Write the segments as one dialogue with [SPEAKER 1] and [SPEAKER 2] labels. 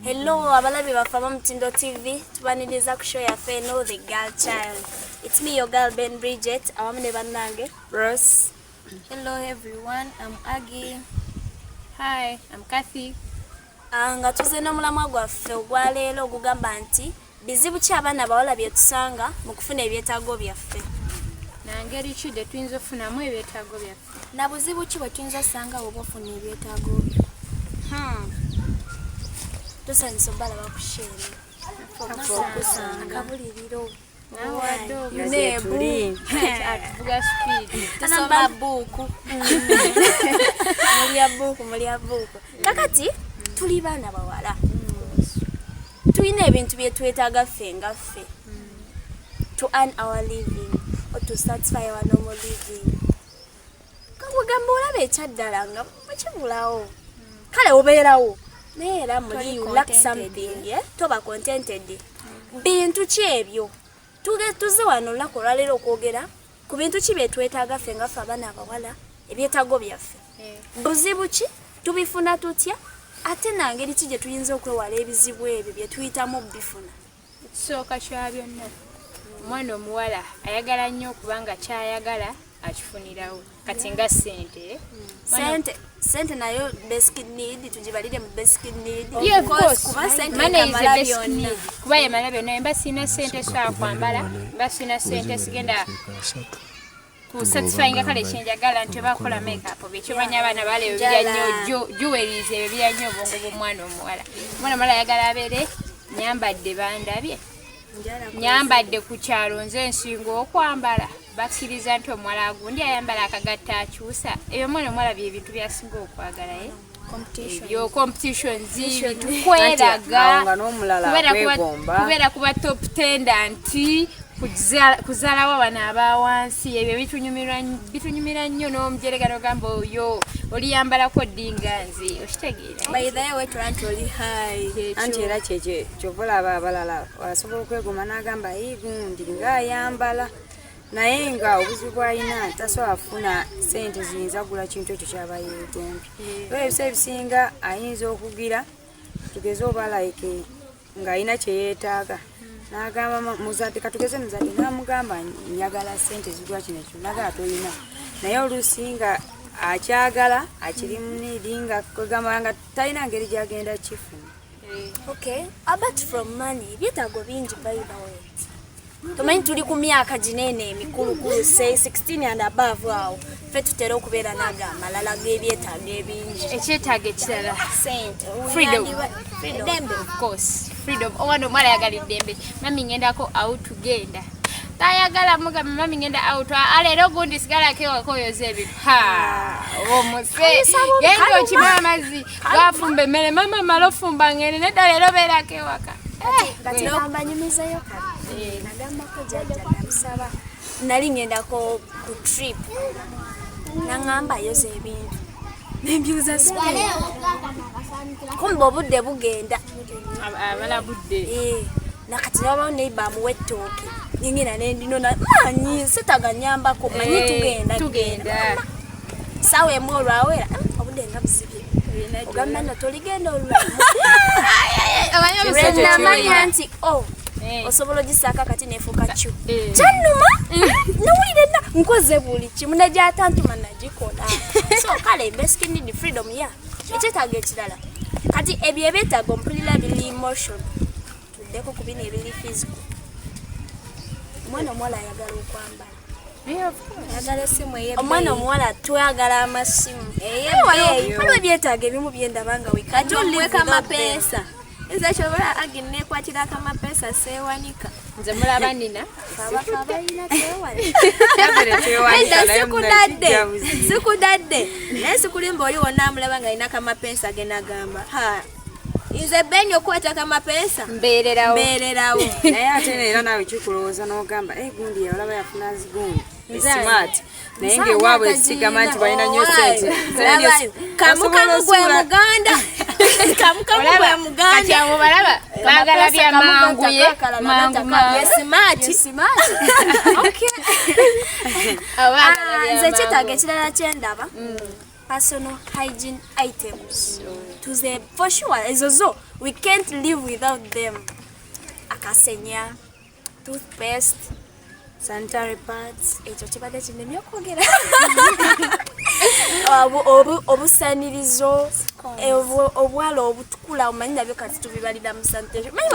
[SPEAKER 1] Hello abalabi baffe aba Mutindo TV, tubaniriza ku show yaffe eno, The Girl Child. It's me, your girl Ben Bridget, awamu ne bannange
[SPEAKER 2] Rose.
[SPEAKER 3] Hello everyone, I'm Aggie.
[SPEAKER 4] Hi, I'm Kathy.
[SPEAKER 1] Ah, nga tuze n'omulamwa gwaffe ogwaleero ogugamba nti bizibu ki abaana abawala bye tusanga mu kufuna ebyetaago byaffe.
[SPEAKER 4] Na ngeri ki gye tuyinza okufunamu ebyetaago byaffe?
[SPEAKER 3] Na buzibu ki bwe tuyinza osanga bw'oba ofuna ebyetaago byo?
[SPEAKER 1] Tusanyusa obalaba ku show eno. Akabuliriro.
[SPEAKER 4] Nawadde.
[SPEAKER 2] Nga gye tuli.
[SPEAKER 4] Atuvuga speed.
[SPEAKER 3] Tusoma buuku.
[SPEAKER 1] Mulya buuku, mulya buuku. Kakati tuli baana bawala, tulina ebintu bye twetaaga ffe nga ffe to earn our living or to satisfy our normal living. Kagamba olaba ekyaddala nga mukibulawo, kale obeerawo naye era muli
[SPEAKER 3] Toli
[SPEAKER 1] you lack
[SPEAKER 3] contented.
[SPEAKER 1] something, eh? Toba contented. Bintu ki ebyo? Tuze wano olunaku olwaleero okwogera ku bintu ki bye twetaaga ffe nga ffe abaana abawala, ebyetaago byaffe, buzibu ki, tubifuna tutya, ate nangeri ki gye tuyinza okwewala ebizibu ebyo bye tuyitamu bifuna.
[SPEAKER 4] Ekisooka kya byonna, omwana omuwala ayagala nnyo okuba nga kyayagala akifunirawo. Kati nga ssente, eh?
[SPEAKER 1] Sente nayo basic need, tugibalire mu basic need?
[SPEAKER 4] Yeah, of course.
[SPEAKER 3] Kuba ssente
[SPEAKER 4] Money is a
[SPEAKER 3] ekamala
[SPEAKER 4] basic
[SPEAKER 3] byonna.
[SPEAKER 4] need. Kuba yemala byonna. Mba sirina ssente sobola kwambala, mba sirina ssente sigenda kusatisfyinga kale kyenjagala nti oba kukola makeup byekyomanya abaana bala ebyo birya nnyo jewelries, ebyo birya nnyo obwongo bw'omwana omuwala. Omwana omuwala ayagala abeere nyambadde, bandabye nyambadde ku kyalo, nze nsinga okwambala, bakkiriza nti omuwala agundi ayambala akagatta akyusa. Ebyo omwana omuwala bye bintu byasinga okwagala, ye ebyo competitions, bintu kweraga.
[SPEAKER 2] Awo nga n'omulala akwegomba.
[SPEAKER 4] Kubeera kuba top tender nti kuzaalawo bano abawansi, ebyo bitunyumira nnyo n'omujerega n'ogamba oyo oliyambalako ddi nga nze, okitegeera?
[SPEAKER 3] By the way, wetula nti oli high.
[SPEAKER 2] Anti era kyekyo kyova olaba abalala asobola okwegomba n'agamba, "Ei, gundi ng'ayambala," naye nga obuzibu bw'alina tasobola kufuna sente ziyinza kugula kintu ekyo kyaba yeegombye. Era ebiseera ebisinga ayinza okugira tugeze oba like ng'alina kye yeetaaga n'agamba muzadde, katugeze muzadde n'amugamba, "Njagala sente zigula kino ekyo," nagala toyina, naye oluusi nga akyagala akiri mu need nga kwegamba nga talina ngeri gyagenda kifuna.
[SPEAKER 1] Okay, apart from money, ebyetaago bingi. By the way, tomanyi tuli ku myaka gineene emikulukulu, say 16 and above, awo ffe tutera okubeera nago amalala g'ebyetaago ebingi.
[SPEAKER 4] Ekyetaago ekirala,
[SPEAKER 3] Sente.
[SPEAKER 4] Freedom.
[SPEAKER 3] Eddembe.
[SPEAKER 4] Of course, freedom. Omwana omuwala ayagala eddembe. "Mami, ngendako out." Genda. Tayagala mugamba, "Mami, ngenda out." "Ah, leero gundi sigalako ewaka oyoza ebintu." Ha, omuse genda okima amazzi, gafumba emmere. "Mama, mala ofumba ngende." "Nedda, leero beerako ewaka."
[SPEAKER 1] Kati nagamba nyumizayo kano, nagambako jjajja, namusaba, nali ngendako ku trip, naŋŋamba yoza ebintu, nembyoza speed, kumbe obudde bugenda.
[SPEAKER 4] Abala budde.
[SPEAKER 1] Eh, nakati nabawo neiba amuwa ettooke, ningenda nendinona, manyi setaga nyambako, manyi tugenda.
[SPEAKER 4] Tugenda.
[SPEAKER 1] Saawa 1 olwawera, obudde nga buzibye, ogamba nno toligenda olulamu. Namanya nti o osobola ogisaako akati nefuuka kyu. Kyannuma, nowulire na nkoze buli kimu negyatantuma nagikola. So kale basic need, freedom ya ekyetaago ekirala. Kati ebyo ebyetaago mpulira biri emotion, tuddeko ku bino ebiri physical. Omwana omuwala ayagala okwambala.
[SPEAKER 3] Ayagala essimu ey'ebbeeyi.
[SPEAKER 1] Omwana omuwala twagala amasimu.
[SPEAKER 3] Ey'ebbeeyi.
[SPEAKER 1] Waliwo ebyetaago ebimu byendaba nga we cannot live
[SPEAKER 3] Kati
[SPEAKER 1] without them.
[SPEAKER 3] Amapeesa, nze kyobola agi nekwatira akamapeesa seewanika.
[SPEAKER 4] Nze mulaba nina.
[SPEAKER 1] Abalina twewale.
[SPEAKER 3] Nedda, sikudadde, sikudadde, naye sikulimba, oli wonna amulaba nga alina kamapeesa genagamba, ha, nze beni okukwata kamapeesa
[SPEAKER 4] mbeererawo.
[SPEAKER 3] Mbeererawo.
[SPEAKER 2] Naye ate era naawe kikulowooza n'ogamba, "Eh, gundi olaba yafuna zigundi smart," naye ngaewaabwe sigamba nti balina nnyo sente.
[SPEAKER 3] Labayo kamukamu gwe muganda, kamukamu gwe
[SPEAKER 4] Olaba, kati
[SPEAKER 3] muganda.
[SPEAKER 4] abo balaba baagala bya mangu, ye mangu mangu.
[SPEAKER 3] Ye smart.
[SPEAKER 4] Abo baagala bya
[SPEAKER 1] Nze ekyetaago
[SPEAKER 4] mangu.
[SPEAKER 1] ekirala kyendaba. Personal hygiene items tuze for sure ezo zo we can't live without them. Akasenya, toothpaste,
[SPEAKER 2] sanitary pads.
[SPEAKER 1] Ekyo kibadde kinemye okwogera. Obusanirizo, obwala obutukula, omanyi nabyo kati tubibalira mu sanitation. Manyi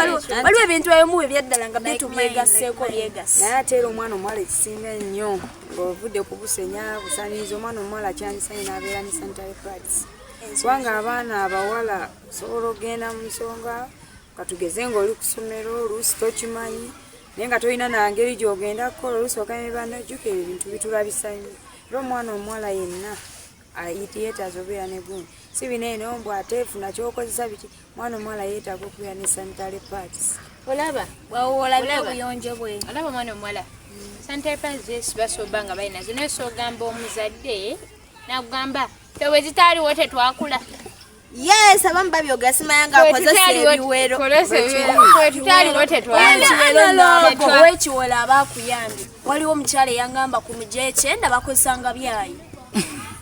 [SPEAKER 1] waliwo ebintu ebimu ebyaddala nga byo tubyegasseeko byegase.
[SPEAKER 2] Naye ate era omwana omuwala ekisinga ennyo ng'ovudde ku busenya, busanirizo, omwana omuwala kyandisanye n'abeera ne sanitary pads, kubanga abaana abawala osobola okugenda mu nsonga, katugeze ng'oli ku ssomero, oluusi tokimanyi, naye nga tolina nangeri gy'ogenda kukola, oluusi ogambye bannajjuka ebyo ebintu bitulabisa nnyo. Era omwana omuwala yenna yeetaaza obeera ne gundi, si bino eno mbw ate funa kyokozesa biki. Omwana omuwala yeetaaga okubeera ne sanitary pads.
[SPEAKER 4] Olaba.
[SPEAKER 3] Olabye
[SPEAKER 4] Olaba.
[SPEAKER 3] obuyonjo bwe.
[SPEAKER 4] Olaba omwana omuwala, sanitary pads yes, basoba nga balinazo, naye soogamba omuzadde nagamba fe bwe zitaaliwo tetwakula.
[SPEAKER 3] Yes, abamu babyoga, simanya nga akozesa ebiwero.
[SPEAKER 4] Bwe tutaaliwo tetwakula.
[SPEAKER 1] Owekiwolo aba akuyambye. Waliwo omukyala eyangamba ku mugya ekyenda bakozesanga byayi.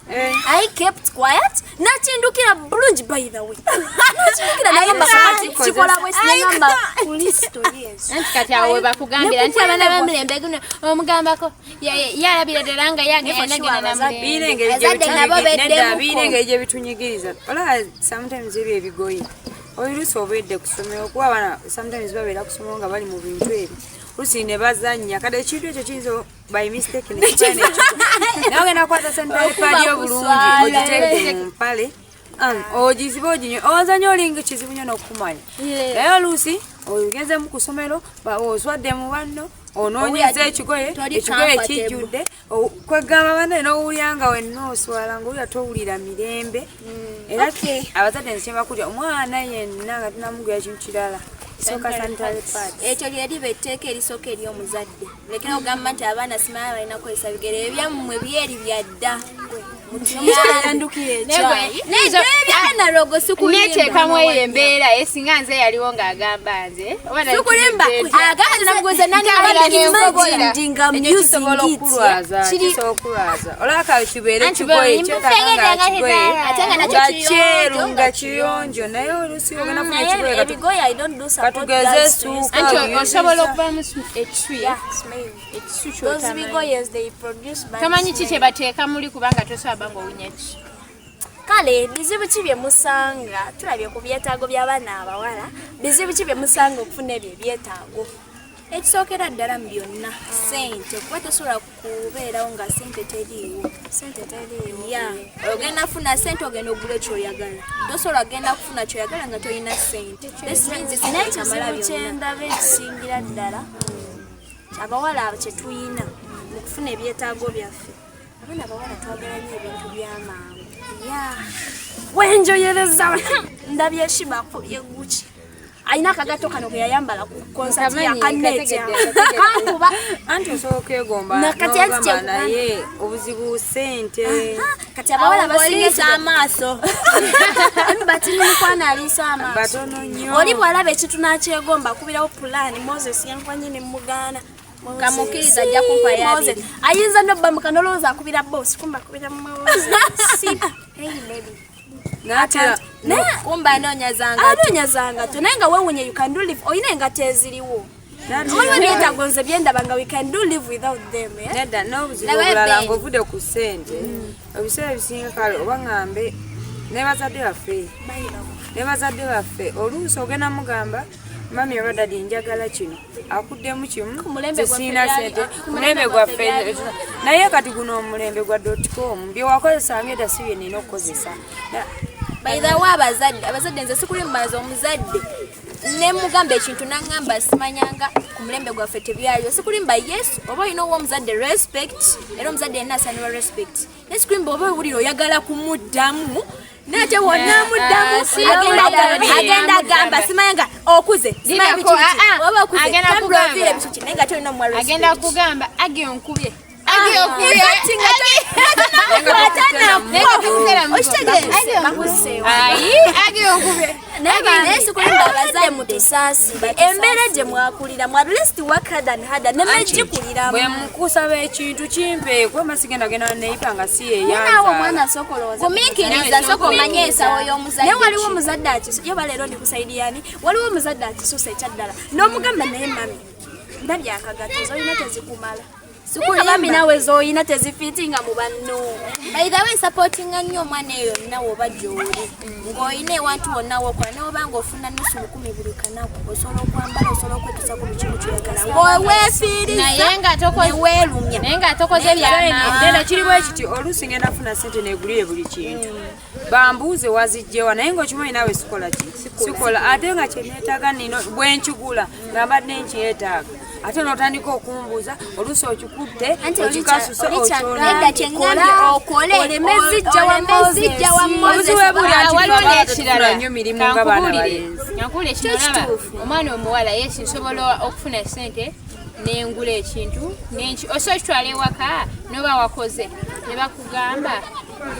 [SPEAKER 1] I kept quiet, nakindukira bulungi, by the way, nakindukira nagamba kakati kikola bwe sinagamba Kristo Yesu.
[SPEAKER 4] Anti kati awo we bakugambira nti abaana b'emirembe guno omugambako yalabira ddala nga yagenda namulembe.
[SPEAKER 2] Biina engeri gye
[SPEAKER 3] Abazadde nabo
[SPEAKER 2] nedda,
[SPEAKER 3] beddemuko.
[SPEAKER 2] biina engeri gye bitunyigiriza. Olaba sometimes ebyo ebigoye, oluusi obedde ku ssomero, kuba abaana sometimes babeera ku ssomero nga bali mu bintu ebyo, oluusi ne bazannya, kati ekintu ekyo kiyinza by mistake nekiba nekigwa, naye ogenda kukwata sanitary pad yo bulungi ogiteeke mu mpale, ogizibe oginywe, ozanya olinga kizibu nnyo n'okumanya. Naye oluusi ogenzemu ku ssomero, oswadde mu banno, onoonyeza ekigoye,
[SPEAKER 3] Toli
[SPEAKER 2] ekigoye
[SPEAKER 3] comfortable.
[SPEAKER 2] kijjudde, kwegamba banne n'owulira nga wenna oswala, ngaowulira towulira mirembe. Era abazadde nze kyebakulya, omwana yenna nga tunamugula kintu kirala, kisooka sanitary pads.
[SPEAKER 3] Ekyo lyeriba etteeka erisooka eri omuzadde. Lekera okugamba nti abaana simanya balina kukozesa bigere, ebyammwe byeri byadda.
[SPEAKER 1] Yandukira ekyayi.
[SPEAKER 3] Ebyanalogo.
[SPEAKER 4] Neteekamu eyo embeera esinga nze yaliwo ng'agamba nze oba nali
[SPEAKER 3] Sikulimba.
[SPEAKER 4] ntudde ntya.
[SPEAKER 3] Agamba namuguza nani.
[SPEAKER 4] Nsobola.
[SPEAKER 1] Imagine nga I'm
[SPEAKER 2] Ekyo kisobola
[SPEAKER 1] using it.
[SPEAKER 2] okulwaza, kisobola okulwaza. Olaba kibeere
[SPEAKER 4] Anti
[SPEAKER 2] kigoye
[SPEAKER 4] bwe-
[SPEAKER 2] kyetaaga nga kigoye
[SPEAKER 3] Ate nga nakyo
[SPEAKER 2] nga
[SPEAKER 3] kiyonjo,
[SPEAKER 2] kyeru
[SPEAKER 3] nga
[SPEAKER 2] nga kiyonjo, naye oluusi ogenda kufuna
[SPEAKER 1] Naye
[SPEAKER 2] ekigoye
[SPEAKER 1] ebigoye I don't do support
[SPEAKER 2] katugeze
[SPEAKER 1] girls to use.
[SPEAKER 2] essuuka.
[SPEAKER 4] Anti
[SPEAKER 2] Oyinza.
[SPEAKER 4] osobola okuvamu ekisu
[SPEAKER 1] Yeah, smell.
[SPEAKER 4] ekisu
[SPEAKER 1] Those
[SPEAKER 4] kyotamanyi.
[SPEAKER 1] bigoyes they produce bad
[SPEAKER 4] Tomanyi ki
[SPEAKER 1] smell.
[SPEAKER 4] kye bateeka muli, kubanga tosobola ba ng'owunya kisu.
[SPEAKER 1] Kale bizibu ki bye musanga? Tulabye ku byetaago by'abaana abawala, bizibu ki bye musanga okufuna ebyo ebyetaago?
[SPEAKER 3] Ekisookera ddala mu byonna, sente, kuba tosobola kubeerawo nga sente teriiwo.
[SPEAKER 1] Sente teriiwo.
[SPEAKER 3] Ya, ogenda kufuna sente, ogenda ogula ekyoyagala. Tosobola kugenda kufuna kyoyagala nga tolina sente. This means
[SPEAKER 1] Naye
[SPEAKER 3] sente tamala
[SPEAKER 1] ekizibu
[SPEAKER 3] byonna.
[SPEAKER 1] kyendaba ekisingira ddala abawala abo kye tuyina mu kufuna ebyetaago byaffe, abaana abawala twagala nnyo ebintu by'amangu. Wenjoyereza ndabye Sheebah akubye Gucci, alina akagato kano ke yayambala ku konsati
[SPEAKER 4] Nkamanyi,
[SPEAKER 1] yakanneetya
[SPEAKER 4] nkategedde,
[SPEAKER 1] kankuba.
[SPEAKER 2] Anti osobola okwegomba
[SPEAKER 1] Nakati anti
[SPEAKER 2] n'ogamba, naye obuzibu sente.
[SPEAKER 1] Kati abawala basinga
[SPEAKER 3] Oliisa amaaso.
[SPEAKER 1] Batini mukwano aliisa amaaso.
[SPEAKER 2] Batono nnyo.
[SPEAKER 1] Oli bw'alaba ekintu n'akyegomba akubirawo pulaani. Moses yankwanye ne mugaana. Moses,
[SPEAKER 3] Kamukkiriza ajja kumpa
[SPEAKER 1] Moses.
[SPEAKER 3] yabiri.
[SPEAKER 1] Ayinza nobbamuka nolowooza akubira boss, kumba akubira Moses. Hey baby.
[SPEAKER 2] N'atera
[SPEAKER 1] Naye
[SPEAKER 3] Kumba anoonyazanga.
[SPEAKER 1] anoonyazanga to, naye nga weewuunye you can do live olina engato eziriwo. Waliwo ebyetaago nze byendaba nga we can do live without them, eh?
[SPEAKER 2] Nedda, n'obuzibu
[SPEAKER 3] Laba
[SPEAKER 2] obulala
[SPEAKER 3] Ben.
[SPEAKER 2] ng'ovudde ku ssente, ebiseera ebisinga kale oba ŋŋambe ne bazadde baffe, oluusi ogenda mugamba mummy oba daddy njagala kino, akuddemu kimu,
[SPEAKER 1] Ku mulembe gwaffe
[SPEAKER 2] sirina sente.
[SPEAKER 1] ku
[SPEAKER 2] Ku mulembe gwaffe, naye kati guno omulembe gwa dotcom, byewakozesanga edda si bye nina okukozesa.
[SPEAKER 3] By the way, abazadde nze sikulimbaza, omuzadde nemugamba ekintu naŋŋamba simanyanga ku mulembe gwaffe tebyaliwo. Sikulimba, yes, oba olina owa omuzadde respect, era omuzadde yenna asaanirwa respect, naye sikulimba oba owulira oyagala kumuddamu, naye ate wonamuddamu
[SPEAKER 4] si
[SPEAKER 3] agenda agamba simanyanga okuze, simanya
[SPEAKER 4] Lindako,
[SPEAKER 3] biki biki,
[SPEAKER 4] ah, ah,
[SPEAKER 3] oba okuze
[SPEAKER 4] agenda
[SPEAKER 3] tambula
[SPEAKER 4] kugamba.
[SPEAKER 3] oviire biki, naye nga tolina omuwa
[SPEAKER 4] Agenda
[SPEAKER 3] respect.
[SPEAKER 4] kugamba agi onkubye.
[SPEAKER 3] Aha.
[SPEAKER 1] Mutusaasire embeera gye mwakuliramu, at least work hard and harder, nemegikuliramu.
[SPEAKER 2] Bwe mukusaba ekintu kimpeeko, masigenda genda neyipa nga si
[SPEAKER 1] naawe omwana asooka olowooza.
[SPEAKER 3] Gumiikiriza, sooka omanye ensawo y'omuzadde.
[SPEAKER 1] Naye waliwo omuzadde akisu yo baleero ndi kusaidiani, waliwo omuzadde akisusa ekyaddala n'omugamba, naye mami, ndabye akagato zolina tezikumala. Mami, naawe zolina tezifiitinga mu banno.
[SPEAKER 3] By the way, supportinga nnyo omwana eyo yonna woba gy'oli ng'olina ewantu wonna wokola, newoba ng'ofuna nusu lukumi buli kanaku, osobola okwambala, osobola okwetuusa ku bikimu kyoyagala ng'oweefiiriza
[SPEAKER 4] Naye nga
[SPEAKER 3] neweerumya.
[SPEAKER 4] Naye nga tokoze byamaanyi.
[SPEAKER 2] Nena kiri bwe kiti, oluusi ngenda funa sente negulire buli kintu, bambuuze wazijjewa, naye ng'okimanyi naawe sikola ki, sikola, ate nga kyeneetaaga nino bwe nkigula nga mbadde nkyetaaga, ate n'otandika okumbuuza, oluusi okikutte
[SPEAKER 1] Anti
[SPEAKER 2] okikasuse.
[SPEAKER 3] Nedda, kyeŋŋambye okole
[SPEAKER 1] Oleme zijja wa
[SPEAKER 3] oleme zijja wa
[SPEAKER 1] Moses.
[SPEAKER 3] Moses.
[SPEAKER 2] Obuzibu bwe buli anti
[SPEAKER 4] Waliwo
[SPEAKER 2] ffe abaana
[SPEAKER 4] n'ekirala.
[SPEAKER 2] tetufuna nnyo mirimu nga baana
[SPEAKER 4] Kankubuulire.
[SPEAKER 2] balenzi.
[SPEAKER 4] Kankubuulire kino, olaba omwana omuwala yesi nsobola okufuna sente nengula ekintu osobola okitwala ewaka noba wakoze ne bakugamba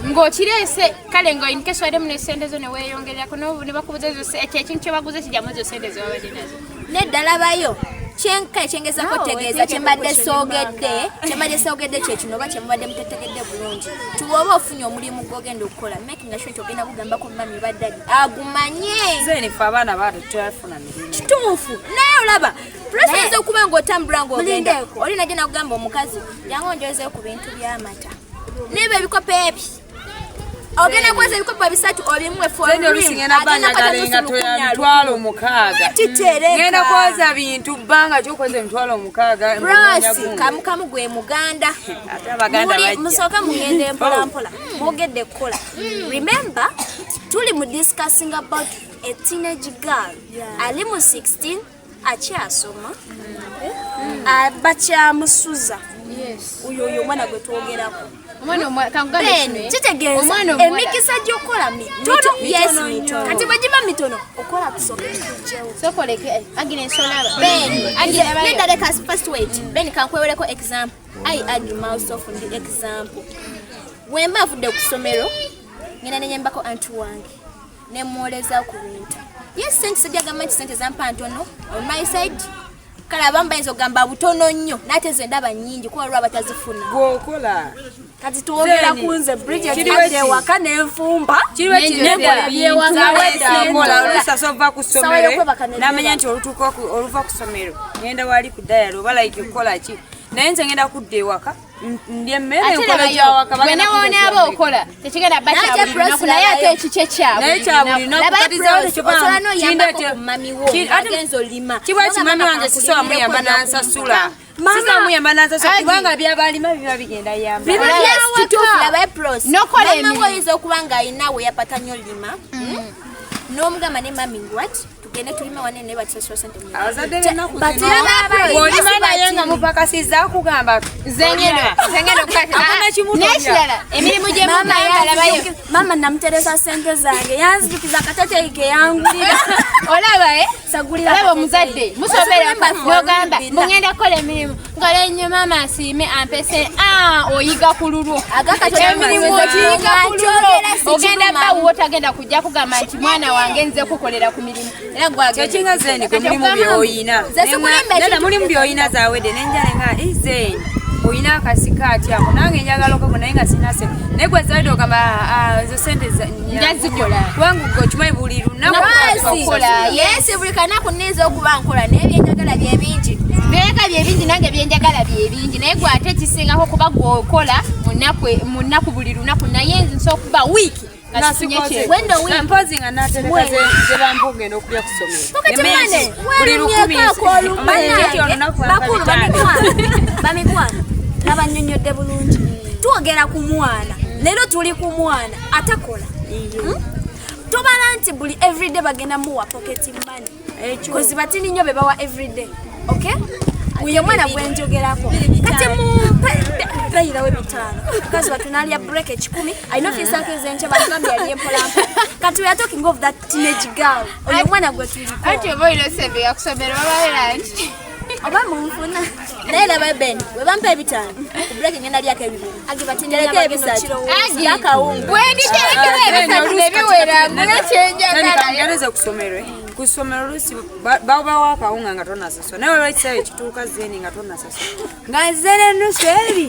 [SPEAKER 4] ng'okireese, kale ng'oinkeswaddemu ne sente zo neweeyongererako, ne bakubuza ezo ekyo ekintu kyebaguze kijjamu ezo sente zewabadde nazo.
[SPEAKER 3] Nedda, labayo kyenka ekyengezako
[SPEAKER 1] Naawe
[SPEAKER 3] tegeeza
[SPEAKER 1] weeteekeko
[SPEAKER 3] kyembadde
[SPEAKER 1] ku
[SPEAKER 3] soogedde, kyembadde soogedde kyekino oba kyemubadde mutetegedde bulungi. Tiwoba ofunye omulimu gwogenda okukola, making sure nti ogenda kugambako mami ba daddy agumanye.
[SPEAKER 2] Zeni ffe abaana bato tetufuna mirimu.
[SPEAKER 3] Kituufu, naye olaba process okuba ng'otambula ng'ogenda
[SPEAKER 1] Mulindeeko.
[SPEAKER 3] oli najja nakugamba omukazi, jangu onjozeyo ku bintu by'amata n'ebyo ebikopo ebi, ogenda kwoza ebikopo bisatu obimuwe.
[SPEAKER 2] Zeni oluusi ngenda banyagala engatto ya 60,000.
[SPEAKER 3] Kitereka.
[SPEAKER 2] Ngenda kwoza bintu bbanga kyokoza 60,000.
[SPEAKER 3] Prosi kamukamu gwe muganda.
[SPEAKER 2] Ate abaganda bajja.
[SPEAKER 1] Musooke mugende mpolampola, mwogedde kukola. Remember tuli mu discussing about a teenage girl ali mu 16, akyasoma, bakyamusuza. Oyo oyo omwana gwe twogerako.
[SPEAKER 4] Omwana omuwala, kankugambe
[SPEAKER 3] Ben,
[SPEAKER 4] kino, eh.
[SPEAKER 1] Kitegeeza
[SPEAKER 4] Omwana omuwala.
[SPEAKER 1] emikisa gy'okukola mitono.
[SPEAKER 3] Yes, mitono.
[SPEAKER 1] Kati bwe giba mitono, okola tusooke tukugyewo.
[SPEAKER 4] Sokoleke Agnes, olaba
[SPEAKER 3] Ben,
[SPEAKER 4] Agnes, labayo.
[SPEAKER 3] nedda, leka first wait. Ben, kankwewereko example. I argue myself ndi example. Wemba avudde ku ssomero, ngenda nenyambako anti wange nemwoleza ku bintu. Yes, sente sijja gamba nti sente zampa ntono on my side. Kale abamu bayinza okugamba butono nnyo, n'ate ze ndaba nnyingi kuba lwa batazifuna.
[SPEAKER 2] Gwokola.
[SPEAKER 1] Kati twogera
[SPEAKER 2] Zeni,
[SPEAKER 1] ku nze Bridget,
[SPEAKER 2] kiriwo
[SPEAKER 1] adde
[SPEAKER 2] ki?
[SPEAKER 1] ewaka nenfumba.
[SPEAKER 2] Kiriwo
[SPEAKER 1] Nenkola byewaka.
[SPEAKER 2] Akola oluusi asova ku
[SPEAKER 1] Sawa
[SPEAKER 2] ssomero
[SPEAKER 1] y'okwebaka ne
[SPEAKER 2] n'amanya nti olutuuka oluva ku ssomero ngenda wali ku dayali oba like kukola ki, naye nze ngenda kudda ewaka ndya emmere,
[SPEAKER 4] Ate
[SPEAKER 2] enkola
[SPEAKER 4] labayo,
[SPEAKER 2] gyawaka.
[SPEAKER 4] gwe newonaaba okola tekigenda ba
[SPEAKER 3] Naye
[SPEAKER 4] kya buli
[SPEAKER 3] Prosi,
[SPEAKER 4] lunaku, naye ate
[SPEAKER 3] labayo.
[SPEAKER 4] ekikye kya
[SPEAKER 2] Naye
[SPEAKER 4] buli
[SPEAKER 2] kya buli
[SPEAKER 4] lunaku.
[SPEAKER 2] lunaku.
[SPEAKER 3] Labayo
[SPEAKER 2] Kati zawe
[SPEAKER 3] Prosi,
[SPEAKER 2] tekiba-
[SPEAKER 3] osobola n'oyambako
[SPEAKER 2] kindeete-
[SPEAKER 3] ku mami wo
[SPEAKER 2] ate-
[SPEAKER 3] agenza olima.
[SPEAKER 2] Kiba kimami wange sisobola muyamba n'ansasula, sisobola muyamba n'ansasula kubanga byabalima biba bigenda yamba.
[SPEAKER 1] Biba
[SPEAKER 3] Yes,
[SPEAKER 1] byawaka.
[SPEAKER 3] kituufu, labayo Prosi.
[SPEAKER 4] N'okola
[SPEAKER 3] Mama
[SPEAKER 4] emirimu.
[SPEAKER 3] wo oyinza okuba ng'alina we yapata nnyo lima n'omugamba ne mami what, tugende tulime wane naye batusasula sente mu
[SPEAKER 2] Abazadde b'ennaku
[SPEAKER 1] But
[SPEAKER 2] zino
[SPEAKER 3] laba
[SPEAKER 2] bw'olima
[SPEAKER 3] Prosi,
[SPEAKER 2] naye nga mupakasizza akugamba
[SPEAKER 4] Nze ngenda okukata.
[SPEAKER 2] Hakuna kimutomya.
[SPEAKER 4] N'ekirala, emirimu gye
[SPEAKER 1] Mama
[SPEAKER 4] mugamba, labayo.
[SPEAKER 1] Mama namuteresa sente zange, yanzijukiza akateteyi ke yangulira.
[SPEAKER 4] Olaba, eh?
[SPEAKER 1] Sagulira
[SPEAKER 4] Olaba
[SPEAKER 1] akateteyi.
[SPEAKER 4] omuzadde musobera
[SPEAKER 3] Osimba
[SPEAKER 4] nogamba
[SPEAKER 3] bina.
[SPEAKER 4] mugenda kukola emirimu nkole nnyo maama asiime ampese. Ah, oyiga ku lulwo.
[SPEAKER 3] Agakatonda
[SPEAKER 4] Emirimu
[SPEAKER 3] mazima.
[SPEAKER 4] ogiyiga ku lulwo.
[SPEAKER 3] Nkyogera si
[SPEAKER 4] Ogenda
[SPEAKER 3] kiruma.
[SPEAKER 4] bawuwo tagenda kujja kugamba nti mwana wange nze kukolera ku mirimu era gwagenda.
[SPEAKER 2] Kyekinga zeni gwe
[SPEAKER 4] Kati
[SPEAKER 2] mulimu
[SPEAKER 4] okugamba
[SPEAKER 2] byoyina.
[SPEAKER 3] Nze sikulimba
[SPEAKER 2] Neda
[SPEAKER 3] ekintu.
[SPEAKER 2] mulimu byoyina zawedde nenjala nga izeni oyina akasikaati ako nange njagala okako naye nga sina sente, naye gwe zawedde ogamba, "Ah, ah, ezo sente
[SPEAKER 4] Nja zikola.
[SPEAKER 2] Kubanga gwe okimanyi buli lunaku
[SPEAKER 3] Prosi,
[SPEAKER 4] Okola.
[SPEAKER 3] yes, buli kanaku nninza okuba nkola naye byenjagala bye bingi.
[SPEAKER 4] Byeyagala byebingi, nange byenjagala byebingi, naye gwe ate kisingako kuba gweokola mu nnaku buli lunaku, naye nze nsobola okuba wiiki nga sifunye kye.
[SPEAKER 3] When the week-
[SPEAKER 2] Mpozi nga natereka zebampa ogenda okulya ku ssomero.
[SPEAKER 3] Pocket
[SPEAKER 2] Emmere
[SPEAKER 3] money,
[SPEAKER 2] buli lukumi.
[SPEAKER 3] werumyeko olumu.
[SPEAKER 2] Omanyi nti olunaku bampa
[SPEAKER 1] Bakulu,
[SPEAKER 2] 500.
[SPEAKER 1] bamikwano, bamikwano, nabanyonyodde bulungi. Twogera ku mwana leero, tuli ku mwana atakola. Tobala nti buli everyday bagenda muwa pocket money.
[SPEAKER 2] Ekyo.
[SPEAKER 1] Kozi batini nnyo be bawa everyday, okay? Oyo omwana gwenjogerako kati mumpe bayirawo 500 mukazi watu nalya break 100, alina ofiisako ezenkya, batugambye yali empolampola. Kati we are talking of that teenage girl, oyo omwana gwe tuliko.
[SPEAKER 4] Anti oba olina osembera ku ssomero bababeera nti
[SPEAKER 1] Oba munfuna.
[SPEAKER 3] Naye laba Ben, we bampa 5 ku break ngenda lyako ebibiri.
[SPEAKER 1] Agibatindereko ebisatu.
[SPEAKER 4] Agi.
[SPEAKER 3] Akawunga.
[SPEAKER 4] Bwenditerekera ebisatu nebiwera ngula kyenjagala.
[SPEAKER 2] Ngenze ku ssomero. Ku ssomero oluusi babawo akawunga nga tonnasasula. Naye waliwo ekiseera ekituuka zeeni nga tonnasasula. Nga nze n'ennusu eri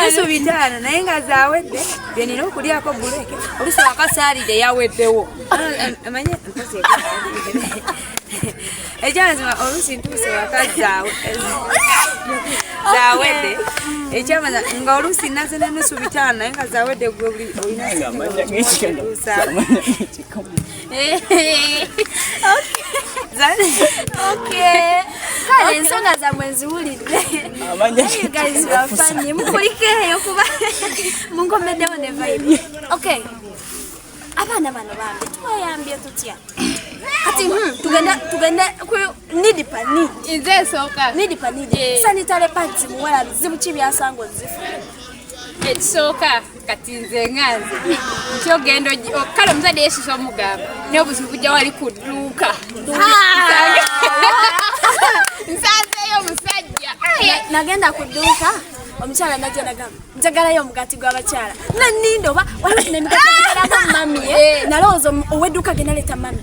[SPEAKER 2] nusu 5 naye nga zaawedde bye nina okulyako buleeke. Oluusi wakasaalidde yaweddewo. Amanye mpozi ekyamazima oluusi ntuuse waka zaawedde. Ekyamazima nga oluusi naze n'ennusu 5 naye nga zaawedde gwe buli olina
[SPEAKER 1] Okay. Kale ensonga zammwe nziwulidde. You guys are funny. Mukulikeeyo kuba munkomeddewo ne vibe. Okay. Abaana bano bambi tubayambye tutya? Kati tugende ku need pa need.
[SPEAKER 4] Nze nsooka.
[SPEAKER 1] Need pa need. Sanitary pads muwala bizibu ki byasanga ozifuna?
[SPEAKER 4] Ekisooka kati nze nga nze nkyogenda kale omuzadde yesusa omugamba naye obuzibu bujja wali ku dduuka. Nsanzeeyo omusajja.
[SPEAKER 1] Nagenda ku dduuka omukyala najja nagamba njagalayo omugaati gw'abakyala. Nanninda oba waliwo n'emigaati egibeerako mami, nalowooza ow'edduuka agenda leeta mami.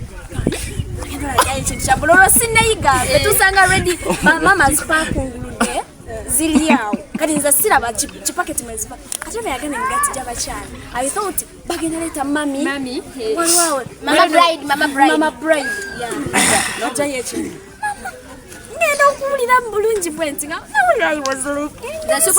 [SPEAKER 1] Ekintu kya bulolo sinnayiga. Tusanga ready mama zipakunguludde ziri awo. Kati nze siraba kipaketi mwe ziva. Kati oba yagenda emigaati gy'abakyala. I thought bagenda leeta mami.
[SPEAKER 4] Mami,
[SPEAKER 1] Waliwo awo.
[SPEAKER 3] Mama bride, mama bride.
[SPEAKER 1] Mama bride, yeah. Najjayo ekintu. Ngenda okuwulira mu bulungi bwe nti nga nawulira I was looking.
[SPEAKER 2] Nze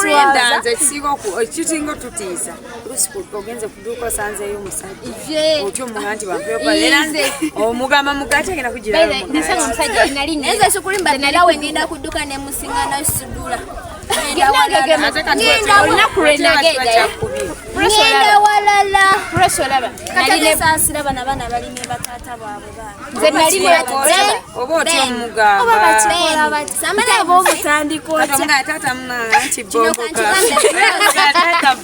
[SPEAKER 2] nze ekisinga otutiisa. Oluusi ogenze ku dduuka osanzeeyo omusajja. Otya omugamba nti bampeeyo pale. Era nze omugamba mugaati agenda kugirayo omugaati.
[SPEAKER 4] Nasanga omusajja nali
[SPEAKER 3] Naye nze sikulimba nali we ngenda ku dduuka ne musinga nasudula.
[SPEAKER 4] Olunaku lwe nagenda.
[SPEAKER 3] Ngenda walala.
[SPEAKER 4] Press olaba.
[SPEAKER 1] Kati ate saasira bano abaana bali ne bataata baabwe baana.
[SPEAKER 4] Nze nali
[SPEAKER 2] Oba otya omugamba.
[SPEAKER 1] Oba bakikola bati.
[SPEAKER 3] Samala
[SPEAKER 1] Oba omutandika
[SPEAKER 2] Kati
[SPEAKER 1] otya.
[SPEAKER 2] omugamba taata munange nti bomboka.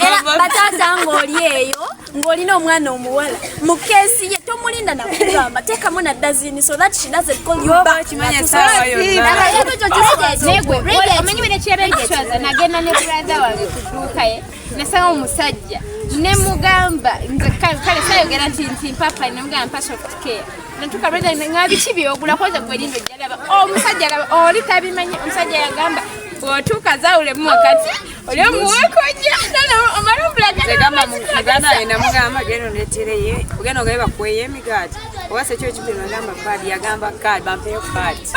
[SPEAKER 1] Era bataata ng'oli eyo ng'olina omwana omuwala mu keesi ye tomulinda nakugamba teekamu na dazini so that she doesn't call you back.
[SPEAKER 2] Kimanye essaawa yonna.
[SPEAKER 1] Ekyo kiswaza.
[SPEAKER 4] Naye gwe omanyi bwe nekiraba ekiswaza nagenda ne brother wange ku dduuka ye nasanga omusajja ne mugamba nze kale sayogera nti mpapa ne mugamba mpa soft care natuka brother nga biki byogula koza gwe lindo jalaba omusajja alaba oli tabimanyi omusajja yagamba bw'otuuka zaawulemu wakati oli omuweekojja omala
[SPEAKER 2] Nze gamba muganda wange namugamba genda ondeetereye ogenda ogabe bakuweeyo emigaati oba si ekyo ekipimo nagamba paadi yagamba kaadi bampeeyo paadi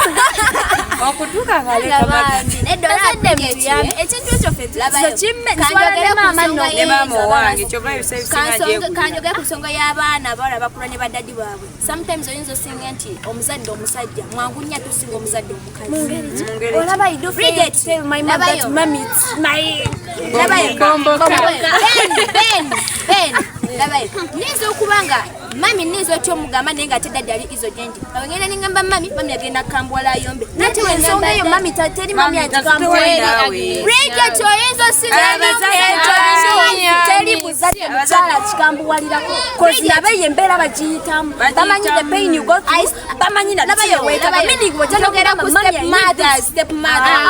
[SPEAKER 2] okutuuka ng'aleeta
[SPEAKER 3] Bambi, nedda
[SPEAKER 1] Bazadde
[SPEAKER 3] olaba
[SPEAKER 1] mutuyambe. Ekintu ekyo ffe
[SPEAKER 3] Labayo.
[SPEAKER 1] tukize kimme
[SPEAKER 3] Kanjogere
[SPEAKER 1] nswala ne
[SPEAKER 3] ku
[SPEAKER 1] maama
[SPEAKER 3] nsonga
[SPEAKER 1] nno.
[SPEAKER 2] ne maama owange kyova ebiseera ebisinga gyegulira.
[SPEAKER 3] Kanjogere ku nsonga y'abaana abawala bakula ne badaddi baabwe. Sometimes oyinza osinga nti omuzadde omusajja mwangu nnyo ate osinga omuzadde omukazi.
[SPEAKER 1] Mu ngeri ki?
[SPEAKER 2] Mu ngeri ki?
[SPEAKER 1] Olaba I do fail
[SPEAKER 3] Bridget,
[SPEAKER 1] to tell my mom that
[SPEAKER 3] labayo.
[SPEAKER 1] mommy it's my
[SPEAKER 3] Labayo.
[SPEAKER 4] Bomboka.
[SPEAKER 3] Ben, Ben, Ben, labayo. Nnyinza okuba nga mami nnyinza otya omugamba naye nga ate daddy ali izo gyendi. Awo ngenda ne ngamba mami, mami agenda kambwala ayombe.
[SPEAKER 1] Nate ensonga eyo mami teri mami
[SPEAKER 2] Mami,
[SPEAKER 1] agikambuwalira.
[SPEAKER 2] naawe.
[SPEAKER 3] Bridget oyinza osinga
[SPEAKER 1] Teri muzadde mukyala akikambuwalirako kozi nabo eyo embeera bagiyitamu bamanyi the pain you go through bamanyi na
[SPEAKER 3] Labayo,
[SPEAKER 1] kyeweetaaga
[SPEAKER 3] labayo.
[SPEAKER 1] meaning bw'ojja
[SPEAKER 3] Njogera
[SPEAKER 1] n'okugamba
[SPEAKER 3] ku
[SPEAKER 1] mami
[SPEAKER 3] step
[SPEAKER 1] I need
[SPEAKER 3] mothers,
[SPEAKER 1] this.
[SPEAKER 3] step mothers.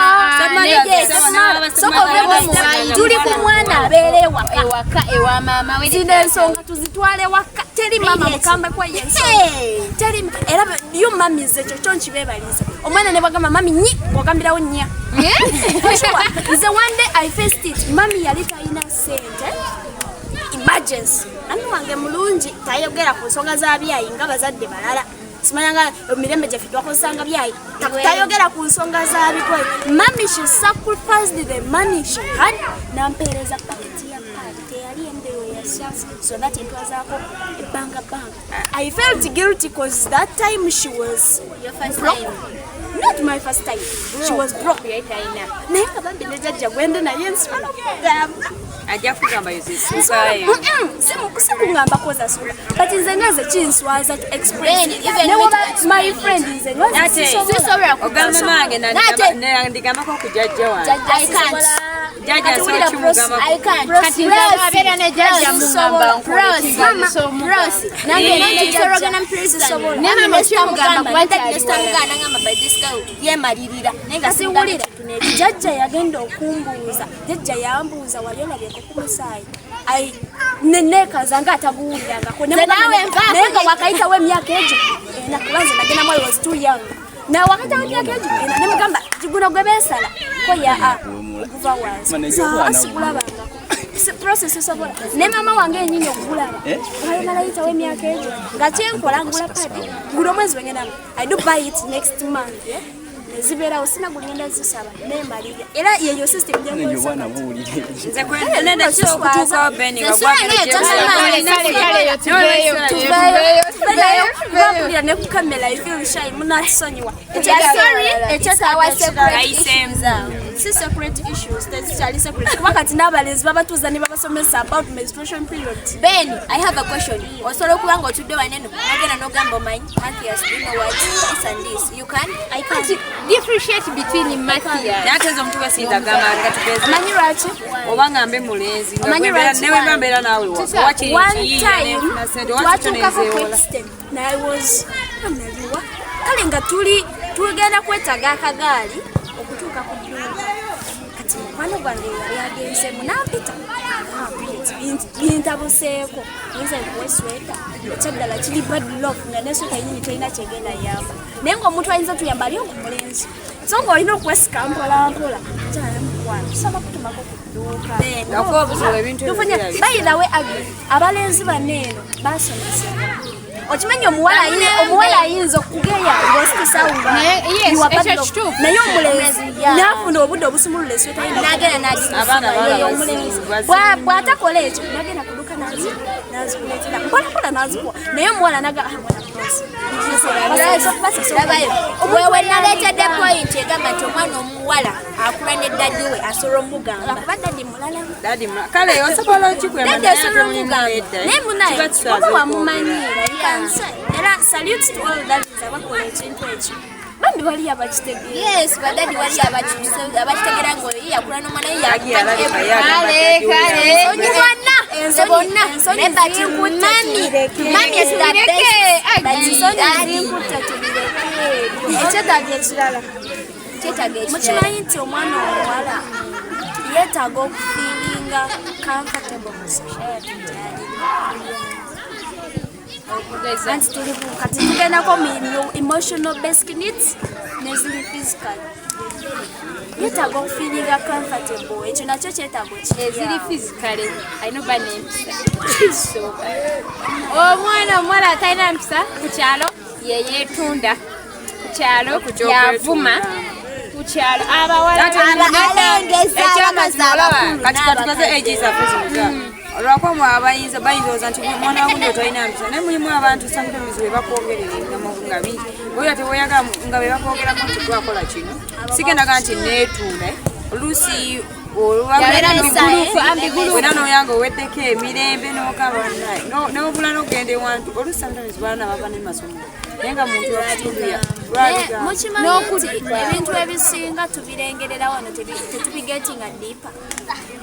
[SPEAKER 1] Sooka ove mu step- tuli ku mwana abeera ewaka
[SPEAKER 4] ewaka ewa maama we
[SPEAKER 1] zino ensonga tuzitwale waka teri mama
[SPEAKER 3] Bridget.
[SPEAKER 1] mukambwe kweyo ensonga teri era yo mami ekyo kyo nkibeebaliza omwana ne bwagamba mami nyi ogambirawo nnya. For sure. Nze one day I faced it. Mami yali talina ssente emergency. Mami wange mulungi tayogera ku nsonga za byayi nga bazadde balala simanya nga emirembe gyaffe twakozesanga byayi tayogera ku nsonga za bikoyi. Mami she sacrificed the money she had nampeereza paketi ya pad teyali embewo yasya so that ntwazaako ebbanga bbanga. I felt guilty cause that time she was
[SPEAKER 3] Your first
[SPEAKER 1] broke.
[SPEAKER 3] time.
[SPEAKER 1] Not my first time. She was broke.
[SPEAKER 4] Yali talina.
[SPEAKER 1] Naye nga bambi ne jjajja gwende naye nsobola okugamba.
[SPEAKER 2] Ajja kugamba yo zisukayo.
[SPEAKER 1] Si kugamba koza sula. But nze nga nze kinswaza to express.
[SPEAKER 3] Then, even
[SPEAKER 1] Ne
[SPEAKER 3] me
[SPEAKER 1] woba
[SPEAKER 3] to explain
[SPEAKER 1] my
[SPEAKER 3] it.
[SPEAKER 1] friend nze nga
[SPEAKER 2] Ate,
[SPEAKER 1] sisobola.
[SPEAKER 3] Sisobola
[SPEAKER 2] ogamba mange
[SPEAKER 3] Nate.
[SPEAKER 2] nandikambako ku jjajja wange.
[SPEAKER 3] I can't. Yemalirira naye nga
[SPEAKER 1] siwulira. Jjajja yagenda okumbuuza, jjajja yambuuza, wali olabyeko ku musaayi? Ai, neneekaza nga ataguwulirangako. Naye nga wakayitawo emyaka egyo ena, kuba nze nagenda mu, I was too young, na wakayitawo emyaka egyo ena, nemugamba guno gwe beesala ko ya a oguva wansi sigulabangako. Process esobola ne maama wange yenyini okugulaba wayomala yitawo emyaka egyo nga kyenkola ngula pad gula omwezi wengendamu. I do buy it next month, yeah? Nezibeerawo sina gulingenda zisaba nemalirya era yeyo system gyenkozesa.
[SPEAKER 2] Nze nenda kisobola okutuukawo Beni nga
[SPEAKER 1] Bampulira ne ku kamera, I feel shy, munasonyiwa. Si secret issues, tezikyali secret kuba kati n'abalenzi babatuuza ne babasomesa about menstruation period.
[SPEAKER 3] Ben, I have a question. Osobola okuba nga otudde waneno nogenda n'ogamba, omanyi Mathias, do you know what, this and this, you can?
[SPEAKER 1] I can.
[SPEAKER 4] Differentiate between Mathias.
[SPEAKER 2] Naye ate nze omuntu wesinza agamba nga tugeze
[SPEAKER 1] Omanyi lwaki?
[SPEAKER 2] Oba ngambe mulenzi nga
[SPEAKER 1] Omanyi lwaki?
[SPEAKER 2] ne wemba mbeera naawe wakiri
[SPEAKER 1] One time twatuukako ku
[SPEAKER 2] nenzeewola.
[SPEAKER 1] extent naye was naliwa kale nga tuli tugenda kwetaaga akagaali okutuuka ku dduuka. Kati mukwano gwange yali agenzemu nampita bintabuseeko, oyinza nkuwa esweta ekyaddala kiri bad luck nga nesweta yenyini terina kyegenda yamba, naye ngaomuntu ayinza tuyamba ali ogu mulenzi, so ngaolina okwesika mpola mpola kyala mukwano tusaba kutumako ku dduuka.
[SPEAKER 2] Ngakuba obuzibu ebintu ebyo
[SPEAKER 1] Tufunye
[SPEAKER 2] birabika.
[SPEAKER 1] By the way, Agri, abalenzi bano eno basomesebwa. Okimanyi omuwala ayinza okugeya ng'ositusawo nga
[SPEAKER 4] Naye, yes,
[SPEAKER 1] you are bad
[SPEAKER 4] ekyo
[SPEAKER 1] luck.
[SPEAKER 4] kituufu.
[SPEAKER 1] Naye omulenzi n'afuna obudde obusumulula esweta ye.
[SPEAKER 3] N'agenda n'agisusa.
[SPEAKER 2] Abaana bala
[SPEAKER 1] Yeyo
[SPEAKER 2] bazibu,
[SPEAKER 1] omulenzi
[SPEAKER 2] bazibu.
[SPEAKER 1] Bw'atakola ekyo nagenda kuduka nazikuleetera mpolampola nazikuwa, naye omuwala naga, "Ah, mwana mukozi."
[SPEAKER 3] Labayo wewe naleetedde point egamba nti omwana omuwala akula ne daddy we asobola omugamba.
[SPEAKER 1] Kuba daddy mulala.
[SPEAKER 2] Daddy kale osobola okikwema.
[SPEAKER 3] Daddy osobola omugamba.
[SPEAKER 1] Naye munaye oba wamumanyiira, you can say. Era salute to all daddies abakola ekintu ekyo, bambi bali abakitegeera.
[SPEAKER 3] Yes, ba daddy wali abakitegera nga oyo ye yakula n'omwana ye.
[SPEAKER 2] Agi alabika ye agamba
[SPEAKER 4] Kale,
[SPEAKER 2] daddy we.
[SPEAKER 4] kale.
[SPEAKER 3] Ensonyi bonna
[SPEAKER 1] Ensonyi-
[SPEAKER 3] bonna
[SPEAKER 1] ensonyi
[SPEAKER 3] naye but
[SPEAKER 1] zinkutte
[SPEAKER 3] mami
[SPEAKER 1] tubireke.
[SPEAKER 3] mami is the
[SPEAKER 4] Tubireke,
[SPEAKER 3] best.
[SPEAKER 4] Agi.
[SPEAKER 3] But
[SPEAKER 1] Ensonyi
[SPEAKER 3] daddy
[SPEAKER 1] zinkutte tubireke ebyo. Ekyetaago ekirala,
[SPEAKER 3] kyetaaga ekirala.
[SPEAKER 1] Mukimanyi nti omwana omuwala yeetaaga okufeelinga comfortable mu society gyali?
[SPEAKER 4] Okugeza?
[SPEAKER 1] Anti tuli kati tugendako mu emotional basic needs neziri physical. Yeetaaga okufeelinga comfortable, ekyo nakyo kyetaago.
[SPEAKER 4] Eziri physically alina oba n'empisa. Kisooka, omwana omuwala atalina mpisa ku kyalo yeyeetunda ku kyalo, yavuma ku kyalo abawala.
[SPEAKER 3] Alengeza abakazi abakulu.
[SPEAKER 2] Kati katukoze age zaffe zino, olwakuba mwe abayinza bayinza oza nti mwana wagundi otolina mpisa, naye mulimu abantu sometimes bwe bakwogerera ebigambo nga bingi oyo teweyagala nga bwe bakwogerako nti gwakola kino sigendaga nti neetuula oluusi.
[SPEAKER 3] Yabeera n'essaawa.
[SPEAKER 2] Wena noyanga oweddeko emirembe nokaba nobula nokugenda ewantu. Oluusi sometimes baana bava nemasomo naye nga muntu wakutubuya.
[SPEAKER 1] Mukimanyi nti ebintu ebisinga tubirengerera wano, tetubigetinga deeper.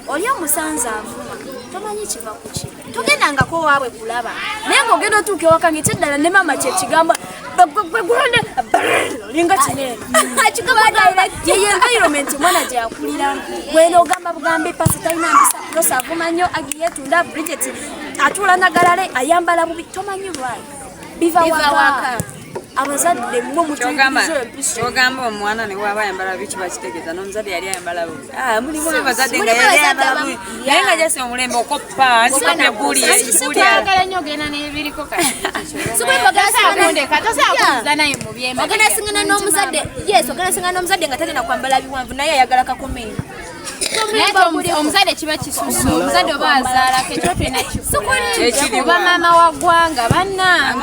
[SPEAKER 1] Oli omusanze avuma, tomanyi kiva ku ki, togendangako waabwe kulaba, naye ngaogenda otuuka ewaka nga ekyeddala ne maama kyekigambo olinga kinene yeyo environment omwana gye yakuliramu. Wena ogamba bugambi pasi talina mpisa, Rosa avuma nnyo, Agi yeetunda, Bridget atuula nagalale, ayambala bubi, tomanyi lwayi biva
[SPEAKER 3] Biva
[SPEAKER 1] waka.
[SPEAKER 3] Waka.
[SPEAKER 1] Abazadde mmwe mutuyigiriza empisa.
[SPEAKER 2] Kyogamba omwana ne waba ayambala bubi kiba kitegeeza n'omuzadde yali ayambala bubi. Ah, mulimu abazadde nga
[SPEAKER 3] Mulimu
[SPEAKER 2] yali
[SPEAKER 3] abazadde
[SPEAKER 2] ayambala bubi naye nga jasi omulembe okoppa nsikoppa ebuli ebuli.
[SPEAKER 4] Twagala nnyo ogenda n'ebiriko kati.
[SPEAKER 3] Ogenda
[SPEAKER 4] Tosobola naye mu byemabega.
[SPEAKER 3] Singana n'omuzadde, yes, ogenda singana n'omuzadde nga tagenda kwambala biwanvu naye ayagala kakomeeni.
[SPEAKER 4] Naye ate omuzadde kiba kisusse, omuzadde oba azaalako ekyo tulina kikola.
[SPEAKER 2] Ekiriwa.
[SPEAKER 4] Oba maama wa ggwanga bannange.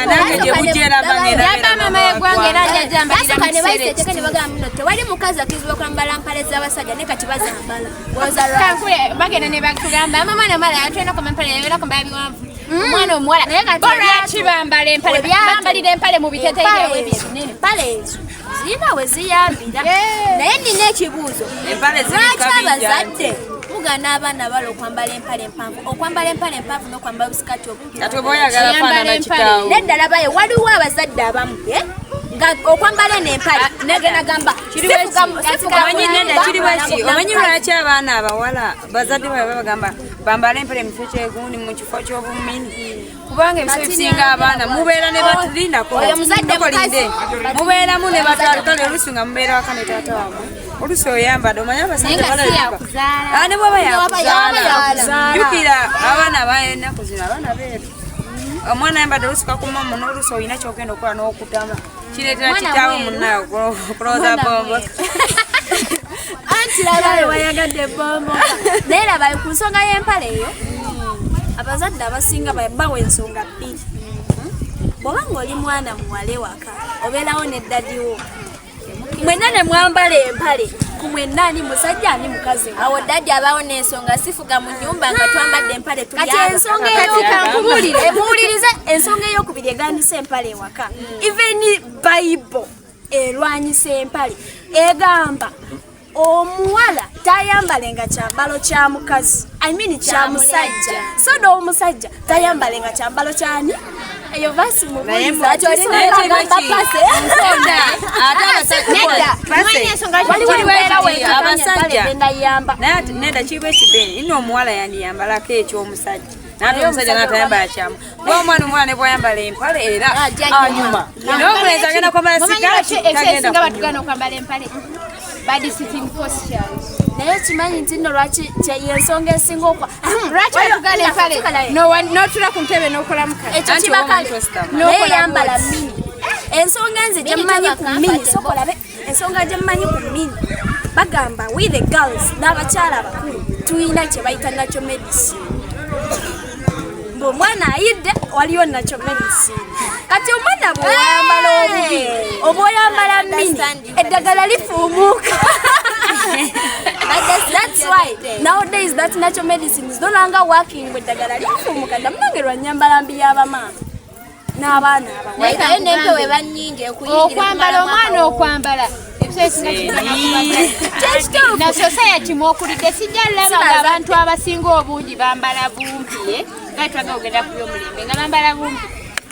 [SPEAKER 2] Nange gye bujja era bange.
[SPEAKER 4] Yamba maama w'eggwanga era njajambalira
[SPEAKER 3] Basooka
[SPEAKER 4] mu
[SPEAKER 3] ne
[SPEAKER 4] kiseera
[SPEAKER 3] bayisa etteeka ne
[SPEAKER 4] ekituufu.
[SPEAKER 3] bagamba muno tewali mukazi akkirizibwa kwambala mpale z'abasajja, naye kati bazambala. Olowooza lwaki?
[SPEAKER 4] Kankule bagenda ne batugamba mama mwana omuwala atulina kwambala mpale, yalina kwambala biwanvu. Omwana omuwala
[SPEAKER 1] Naye kati
[SPEAKER 4] bo lwaki bambala empale?
[SPEAKER 1] Ebyatu-
[SPEAKER 4] Bambalira empale mu biteteeyi byabwe
[SPEAKER 1] Empale ezo,
[SPEAKER 4] ebinene.
[SPEAKER 1] empale ezo. Zirina we ziyambira.
[SPEAKER 3] Naye nina ekibuuzo.
[SPEAKER 2] Empale ziri
[SPEAKER 3] Lwaki
[SPEAKER 2] kabinja.
[SPEAKER 3] abazadde mugaana abaana bala okwambala empale empanvu? Okwambala empale empanvu n'okwambala obusikati obumpi.
[SPEAKER 2] Kati oba oyagala
[SPEAKER 4] Oyambala
[SPEAKER 2] faanana
[SPEAKER 4] empale.
[SPEAKER 2] kitaawo.
[SPEAKER 3] Nedda labayo waliwo abazadde abamu nga okwambala eno empale nagenda gamba
[SPEAKER 2] Omanyi nedda kiri bweki omanyi lwaki abaana abawala bazadde baabwe babagamba bambale empale mu kifo kyegundi mu kifo ky'obumini kubanga ebiseera ebisinga abaana mubeera ne batulindako
[SPEAKER 3] Oyo muzadde
[SPEAKER 2] Tokolinde.
[SPEAKER 3] mukazi.
[SPEAKER 2] Mubeeramu ne bataata kale oluusi nga mubeera waka ne taata wammwe oluusi oyambadde omanyi abasajja
[SPEAKER 4] Naye nga si
[SPEAKER 2] balabika.
[SPEAKER 4] yakuzaala.
[SPEAKER 2] Ah, ne bw'aba yakuzaala
[SPEAKER 3] yakuzaala.
[SPEAKER 2] jjukira abaana b'ennaku zino abaana beeru omwana ayambadde oluusi kakumamu n'oluusi olina kyogenda okukola n'okutama kireetera kitaawo munnawe okulowooza bombo.
[SPEAKER 3] Anti labayo
[SPEAKER 1] Wayagadde bombo. Naye labayo ku nsonga y'empale eyo, abazadde abasinga bawa ensonga bbiri. Bw'oba ng'oli mwana muwala ewaka, obeerawo ne ddadiwo. Mwenna ne mwambala empale, ku mwenna ani musajja ani mukazi.
[SPEAKER 3] Awo daddy abaawo n'ensonga sifuga mu nnyumba nga twambadde empale tuli
[SPEAKER 1] Kati
[SPEAKER 3] aba.
[SPEAKER 1] ensonga
[SPEAKER 4] Kati kankubuulire.
[SPEAKER 1] Emuwulirize ensonga ey'okubiri egandisa empale ewaka. Even Bible erwanyisa empale egamba omuwala tayambalenga kyambalo kya mukazi, I mean kya musajja, so n'omusajja tayambalenga kyambalo kyani. Eyo vasi
[SPEAKER 2] Naye
[SPEAKER 1] mubuuliza
[SPEAKER 2] naye
[SPEAKER 1] agamba
[SPEAKER 2] kiba ki?
[SPEAKER 1] pase.
[SPEAKER 2] Ate abasajja
[SPEAKER 4] Nedda,
[SPEAKER 2] Pase.
[SPEAKER 4] mumanyi ensonga lwaki
[SPEAKER 1] Waliwo
[SPEAKER 2] Kiriwo
[SPEAKER 1] embeera
[SPEAKER 2] ekiti,
[SPEAKER 1] wenkakanya empale
[SPEAKER 2] abasajja
[SPEAKER 1] egenda yamba.
[SPEAKER 2] naye ate nedda kiba ekibeni nno omuwala yandiyambalako ekyomusajja naate omusajja n'atayambala kyamu kuba omwana omuwala ne bwayambala empale era anyuma naye omulenzi agenda kwambala
[SPEAKER 4] Mumanyi
[SPEAKER 2] sikaati
[SPEAKER 4] lwaki ebiseera
[SPEAKER 2] tagenda
[SPEAKER 4] ebisinga
[SPEAKER 2] kunyuma.
[SPEAKER 4] batugana okwambala empale? Bad sitting postures.
[SPEAKER 1] Naye kimanyi nti nno lwaki yensonga esinga okwa
[SPEAKER 4] Lwaki batugana empale? N'otula ku ntebe n'okolamu kati.
[SPEAKER 1] Ekyo
[SPEAKER 2] Anti
[SPEAKER 1] kiba
[SPEAKER 2] oba
[SPEAKER 1] kale
[SPEAKER 2] omuntu ositama.
[SPEAKER 1] naye
[SPEAKER 4] N'okola
[SPEAKER 1] yambala
[SPEAKER 4] bw'oti.
[SPEAKER 1] mini. Ensonga nze gye mmanyi ku mini sokolabe ensonga gye mmanyi ku mini bagamba we the girls n'abakyala abakulu tulina kye bayita natural medicine. Ng'omwana ayidde waliyo natural medicine. Kati omwana bw'oyambala obubi oba oyambala mini eddagala lifuumuuka. That's why nowadays that natural medicine is no longer working. Bwe eddagala lyafuumuka dda munange lwa nnyambala mbi y'abamaama n'abaana abawala.
[SPEAKER 3] Naye n'empewo eba nnyingi ekuyingira
[SPEAKER 4] Okwambala omwana okwambala ebiseera ebisinga
[SPEAKER 1] Kyekituufu.
[SPEAKER 4] Na society mwokulidde sijja laba nga abantu abasinga obungi bambala bumpi nga twagala ogenda ku by'omulembe nga bambala bumpi.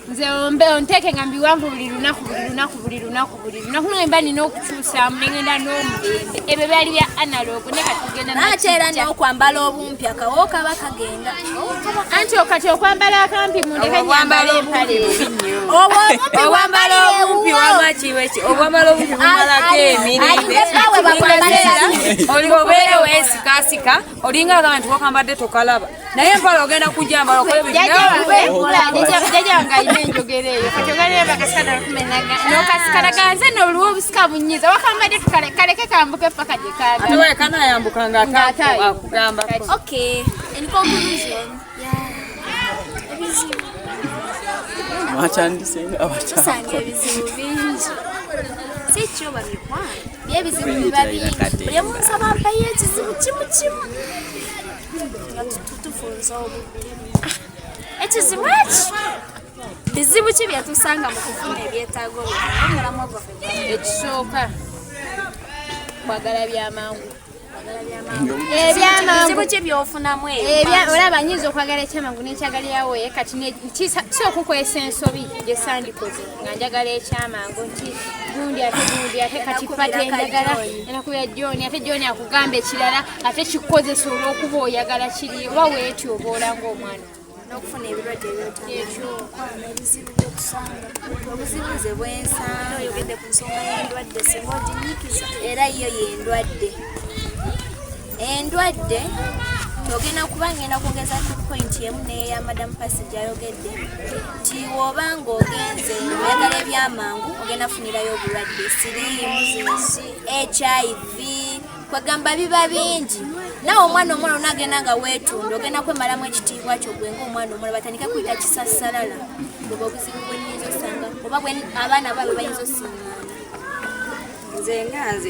[SPEAKER 4] Nze ombe onteeke nga mbiwanvu buli lunaku buli lunaku buli lunaku buli lunaku naye mba nina okukyusaamu nengenda n'omulembe. Ebyo byali bya analog ne kati tugenda
[SPEAKER 3] Ate era
[SPEAKER 4] nakijja.
[SPEAKER 3] n'okwambala obumpi akawo kaba kagenda.
[SPEAKER 4] Anti kati okwambala akampi mundeke
[SPEAKER 2] Obwambala
[SPEAKER 4] nyambala
[SPEAKER 2] obumpi
[SPEAKER 4] empale.
[SPEAKER 2] bubi nnyo.
[SPEAKER 3] Obwo obumpi
[SPEAKER 2] Obwambala obumpi wama kiweki obwambala obumpi bumalako emirembe.
[SPEAKER 3] Awe bakwambalira
[SPEAKER 2] Oli obeera weesikasika olinga agamba nti wakambadde tokalaba naye empale ogenda kujambala okole buli
[SPEAKER 4] Jjajja wange alina enjogera eyo kati ogalira nokasikalaga nze noluwa obusika bunyiza wakambadde kaleke kambuke paka gye
[SPEAKER 2] ate
[SPEAKER 4] kaagala.
[SPEAKER 2] we kanayambuka nga
[SPEAKER 4] Ng'ate
[SPEAKER 2] akugambako.
[SPEAKER 1] Okay, in conclusion, ebizibu
[SPEAKER 5] Mwatandise nga
[SPEAKER 1] tusanga
[SPEAKER 5] abatako.
[SPEAKER 1] ebizibu bingi si kyo bamikwano
[SPEAKER 3] Byebizibu biba bingi.
[SPEAKER 1] Buli munsaba mpayo ekizibu kimu kimu nga tufunza obudde. Ekizibu eki bizibu ki byetusanga mu kufuna ebyetaago byaffe omulamwa gwaffe?
[SPEAKER 4] Ekisooka kwagala byamangu.
[SPEAKER 1] Bizibu ki byofunamu eyo?
[SPEAKER 4] Olaba nyinza okwagala ekyamangu nekyagalirawo ye kati kisobola okukwesa ensobi gye sandikoze nga njagala ekyamangu nti gundi ate gundi ate kati pate njagala enakubira John ate John akugamba ekirala ate kikukozesa olw'okuba oyagala kiri oba weetyo oba olanga omwana
[SPEAKER 3] N'okufuna ebirwadde
[SPEAKER 4] ekyo.
[SPEAKER 1] Ebizibu byotusanga
[SPEAKER 3] Obuzibu nze bwensanga
[SPEAKER 1] oyogedde ku nsonga y'endwadde singa oginyikiza.
[SPEAKER 3] Era yo yendwadde endwadde ogenda kuba ngenda kwongeza ku point emu neya Madam Pasi gyayogedde nti woba ng'ogenze oyagala ebyamangu ogenda funirayo obulwadde siriimu HIV kwegamba biba bingi naawe omwana omwana onaagenda nga weetunda ogenda kwemalamu ekitiibwa kyo gwe ng'omwana omwana batandike kuyita kisassalala bweba obuzibu bwenyinza osanga oba abaana baabwe bayinza osiŋŋaana.
[SPEAKER 2] Nze nga nze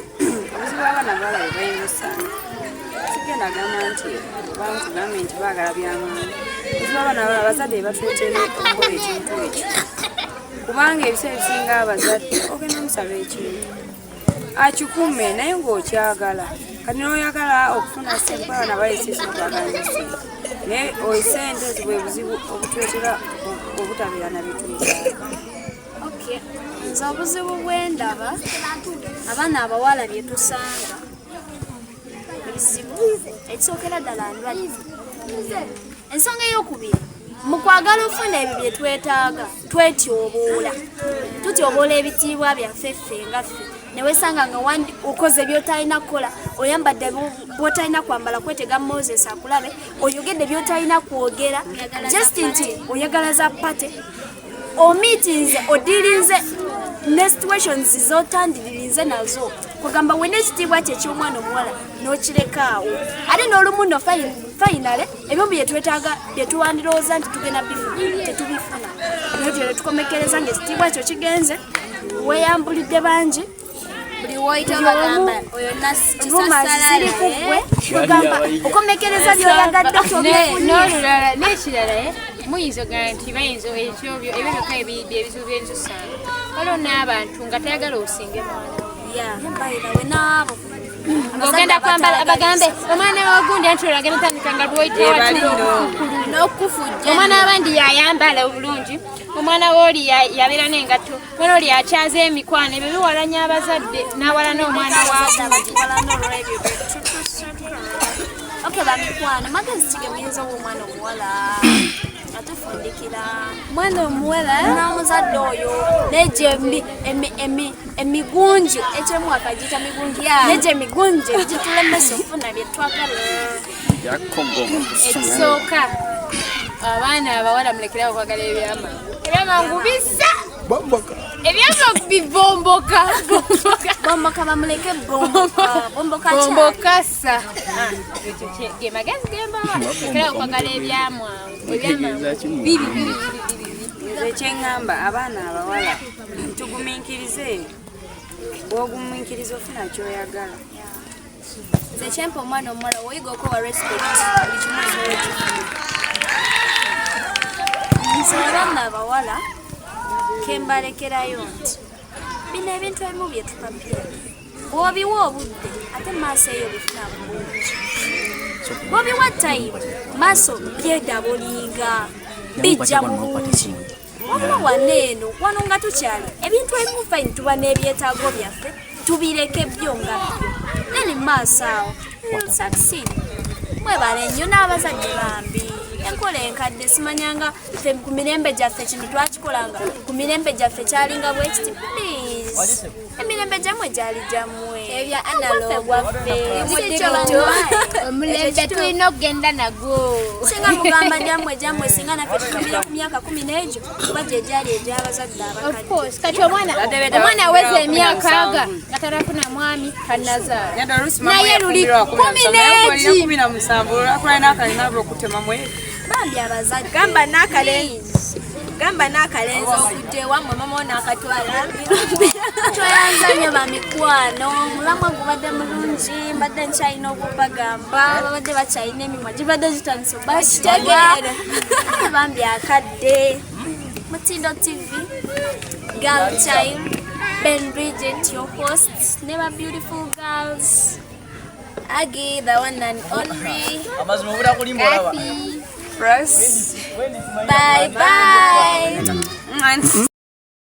[SPEAKER 2] obuzibu abaana balabe bayinza osanga Sigenda gamba nti oba nkugambe nti baagala byamaanyi. Buzibu abaana abazadde batuleetera okukola ekintu ekyo, kubanga ebiseera ebisinga abazadde ogenda omusaba ekintu akikume naye ng'okyagala. Kati n'oyagala okufuna ssente, kuba abaana balese twagala nnyo ssente, naye esente ezo bwe buzibu obutuleetera obutabeera na bitwetaaga.
[SPEAKER 1] Okay. Nze obuzibu bwendaba abaana abawala bye tusanga ebizibu, ekisookera ddala ndwadde. Ensonga eyokubiri, mu kwagala ofuna ebyo bye twetaaga twetyoboola, tutyoboola ebitiibwa byaffe ffe nga ffe, newesanga nga okoze byotalina kukola, oyambadde bwotalina kwambala kwetega Moses akulabe, oyogedde byotalina kwogera just nti oyagala za party, omiitinze odirinze ne situations zotandiririnze nazo, kugamba wena ekitiibwa kye eky'omwana omuwala n'okirekaawo. Ate n'olumu no finally ebimu byetwetaaga byetuwandirowooza nti tugenda bifuna tetubifuna, naye tyo netukomekereza ngaekitiibwa kyo kigenze, weeyambulidde bangi.
[SPEAKER 3] Buli woyita bagamba oyo
[SPEAKER 1] rumors ziri ku ggwe, kugamba okomekereza by'oyagadde tobifunye.
[SPEAKER 4] N'olulala n'ekirala, muyinza ogamba nti bayinza ekyo ebyo byokka byebizibu byensusanga. Waliwo n'abantu nga tayagala osinge mwana.
[SPEAKER 1] By the way, n'abo
[SPEAKER 4] Ng'ogenda kwambala bagambe omwana wagundi, anti olwo agenda tandika nga lwoyitewatu.
[SPEAKER 3] N'okufujja.
[SPEAKER 4] Omwana w'abandi yayambala obulungi, omwana w'oli yabeera n'engatto, omwana oli akyaza emikwano. Ebyo biwalanya abazadde n'awalana omwana wagundi.
[SPEAKER 1] Okay, bamikwano, magezi ki gemuyinza owa omwana omuwala atufundikira?
[SPEAKER 3] Mwana omuwala
[SPEAKER 1] n'omuzadde oyo negyo emigunju ekyemwaka giyita migunju, negyo emigunju gitulemesa okufuna byetwagala.
[SPEAKER 4] Ekisooka, abaana abawala mulekerawo okwagala ebyamangu. Ebyamangu bisa, ebyamangu bibomboka bomboka.
[SPEAKER 1] Bomboka, bamuleke bomboka bomboka kyali.
[SPEAKER 4] Bombokasa. Ekyo ge magezi gembawa, lekerawo okwagala ebyamwangu. Ebyamangu bibi bibi bibi bibi.
[SPEAKER 2] Nze kyeŋŋamba abaana abawala, tugumiikirize. Bw'ogumiikiriza ofuna kyoyagala.
[SPEAKER 3] Nze kyempa omwana omuwala, oyiga okuwa respect, buli kimu osobola okifuna.
[SPEAKER 1] Nze abaana abawala kembalekerayo nti bino ebintu ebimu bye tupapira, bw'obiwa obudde ate maaso eyo bifuna bulungi. Bw'obiwa time, maaso byedabulinga bijja mu bungi. Wabula wano eno wano nga tukyali ebintu ebimu fine, tuba n'ebyetaago byaffe, tubireke byo nga byo, then maaso awo we'll succeed. Mwebale nnyo n'abazadde bambi. Enkola enkadde, simanyanga ffe ku mirembe gyaffe kino twakikolanga, ku mirembe gyaffe kyalinga bwekiti. Please, emirembe gyammwe gyali gyammwe.
[SPEAKER 3] Ebya
[SPEAKER 1] Ogwaffe
[SPEAKER 3] analog.
[SPEAKER 1] gwaffe.
[SPEAKER 4] Omulembe tulina okugenda nagwo.
[SPEAKER 1] Singa mugamba gyammwe gyammwe, singa naffe tutumira ku myaka 10 n'egyo, kuba gye gyali egy'abazadde
[SPEAKER 4] Of
[SPEAKER 1] abakadde.
[SPEAKER 4] course, kati omwana aweza emyaka aga nga tanafuna mwami, tanazaala, naye luli 10 n'egi.
[SPEAKER 2] 17 olwakulala n'akalina okutemamu.
[SPEAKER 1] Bambi abazadde.
[SPEAKER 3] Gamba n'akalenzi, gamba n'akalenzi okujja ewammwe, mama ono akatwala.
[SPEAKER 1] Tweyanza nnyo bamikwano, omulamwa gubadde mulungi. Mbadde nkyalina okubagamba, babadde bakyalina emimwa gibadde gitandise
[SPEAKER 3] Bakitegeera.
[SPEAKER 1] obakitegeera. Bambi akadde. Mutindo TV, Girl Child, Ben Bridget, your host, never beautiful girls.
[SPEAKER 3] Agi, the one and only.
[SPEAKER 5] Amazima obula kulimba olaba.
[SPEAKER 3] Kathy.
[SPEAKER 2] Press.
[SPEAKER 3] Bye bye.
[SPEAKER 2] Mwah.